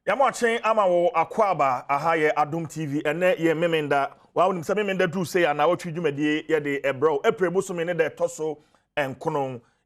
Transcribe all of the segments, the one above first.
Yɛma ama wo akwaaba. Aha yɛ Adom TV. Ɛnɛ yɛ Memenda. Wa wonim sɛ Memenda duru sei a, na wɔtwe dwumadie yɛde ɛbrɛw. April bosome ne da ɛtɔ so 9,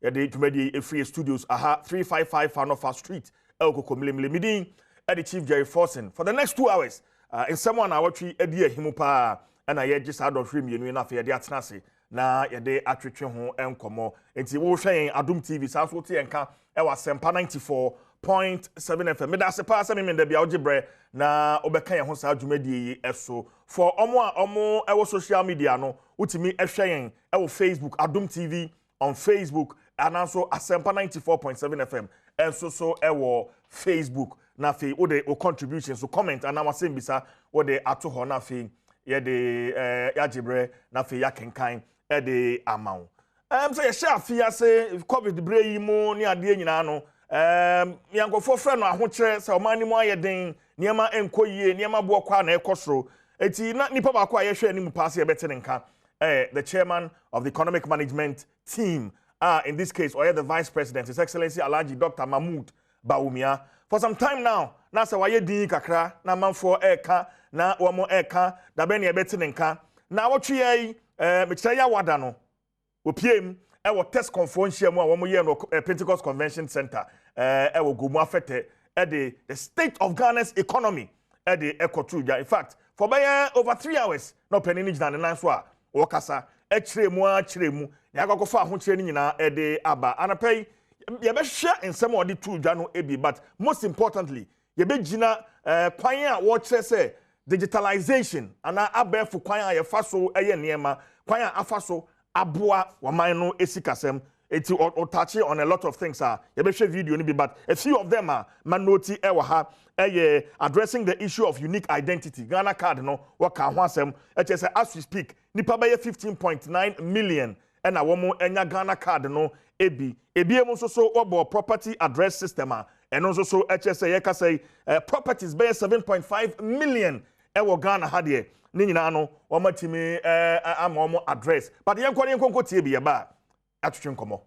yɛde dwumadie ɛfiri studios aha, 355 Fanofa Street, ɛwɔ Kokomlemle. Medin ɛde Chief Jerry Forson. For the next 2 hours, nsɛm a na wɔtwe adi ahimu paa ɛna yɛgye saa dɔhwere 2 yi, na afei yɛde atena ase na yɛde atwetwe ho nkɔmmɔ. Nti wohwɛ yɛn Adom TV, saa nso wote yɛn ka ɛwɔ Asɛmpa 94.7 FM. Meda ase paa sɛ Memenda bia wogye berɛ na wobɛka yɛn ho saa dwumadie yi ɛso. For ɔmo a ɔmo ɛwɔ social media no, wotumi ɛhwɛ yɛn ɛwɔ Facebook, Adom TV on Facebook, ananso Asɛmpa 94.7 FM ɛnso so ɛwɔ Facebook. Na afei wode wo contribution so, comment anaa wasɛm bisa, wode ato hɔ, na afei yɛde yɛagye berɛ na afei yɛakenkan ɛde ama wo. Sɛ yɛhyɛ afe ase, COVID berɛ yi mu ne adeɛ nyinaa no, yɛnkɔfoɔ frɛ no ahokyerɛ sɛ ɔman no mu ayɛ den, nneɛma nkɔ yie, nneɛma boɔ kɔ a na ɛkɔ soro. Eti na nipa baako a yɛhwɛ anim paa sɛ yɛbɛte ne nka the chairman of the economic management team, in this case ɔyɛ the Vice President, His Excellency Alhaji Dr Mahmood Bawumia. For some time now na sɛ wayɛ din kakra na amanfoɔ ɛɛka na wɔn ɛɛka dabɛn ne yɛbɛte ne nka. Na awɔtwe yi mekyerɛ yɛ awada no, opiem ɛwɔ TESCON foɔ nhyia mu a wɔn yɛ no Pentecost Convention Center ɛwɔ Gomu Afɛtɛ, ɛde the state of Ghana's economy ɛde ɛkɔto dwa. In fact, for bɛyɛ over 3 hours na ɔpanin no gyina ne nan so a wɔkasa ɛkyerɛ mu akyerɛ mu na akɔkɔfa ahokyerɛ no nyinaa ɛde aba. Anapa yi yɛbɛhwɛ nsɛm a ɔde to dwa no ebi, but most importantly yɛbɛgyina kwan a wɔkyerɛ sɛ digitalization anaa abɛɛfo kwan a yɛfa so ɛyɛ nneɛma, kwan a afa so aboa wɔman no esi kasɛm. Eti ɔtouch on a lot of things a yɛbɛhwɛ video no bi, but a few of them a ma note ɛwɔ ha ɛyɛ addressing the issue of unique identity, Ghana Card no. Wɔka ho asɛm ɛkyɛ sɛ as we speak, nipa bɛyɛ 15.9 million ɛna wɔn anya Ghana Card no ebi. Ebien mu nso so, wɔbɔ property address system a ɛno nso so ɛkyɛ sɛ yɛkasa yi, properties bɛyɛ 7.5 million ɛwɔ Ghana ha deɛ, ne nyinaa no wɔn atumi ama wɔn address. But yɛn kɔ ne yɛn nkonko tie bi, yɛ ba atwitwe nkɔmɔ.